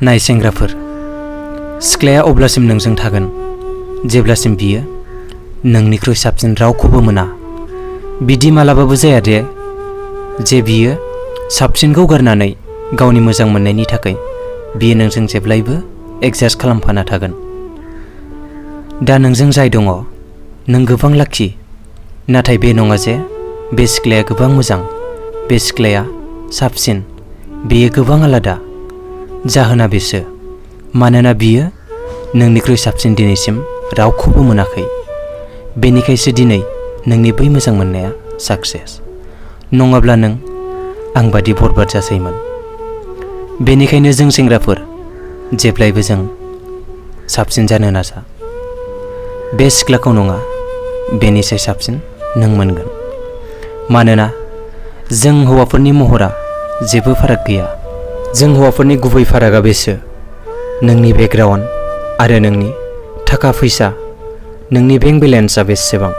नाय सेंग्राफोर, सिख्लाया अब्लासिम नोंजों थागोन जेब्लासिम बियो नोंनिख्रुइ साबसिन रावखौबो मोना। बिदि मालाबाबो जाया दे जे बियो साबसिनखौ गारनानै गावनि मोजां मोननायनि थाखाय बियो नोंजों जेब्लायबो एडजास्ट खालामफाना थागोन। दा नोंजों जाय दङ नों गोबां लाखि, नाथाय बे नङा जे बे सिख्लाया गोबां मोजां, बे सिख्लाया साबसिन, बेयो गोबां आलादा। जाहोना बेसो मानोना बियो नोंनिख्रुइ साबसिन दिनैसिम रावखौबो मोनाखै। बेनिखायसो दिनै नोंनि बै मोजां मोननाया साक्सेस, नङाब्ला नों आं बादि बरबाद जासैमोन। बेनिखायनो जों सेंग्राफोर जेब्लायबो जों साबसिन जानो नाजा। बे सिख्लाखौ नङा, बेनिसाय साबसिन नों मोनगोन। मानोना जों हौवाफोरनि महरा जेबो फाराग गैया। जों हौवाफोरनि गुबै फारागा बेसो नोंनि बेकग्राउन्ड आरो नोंनि थाखा फैसा, नोंनि बेंक बेलेन्सआ बेसेबां।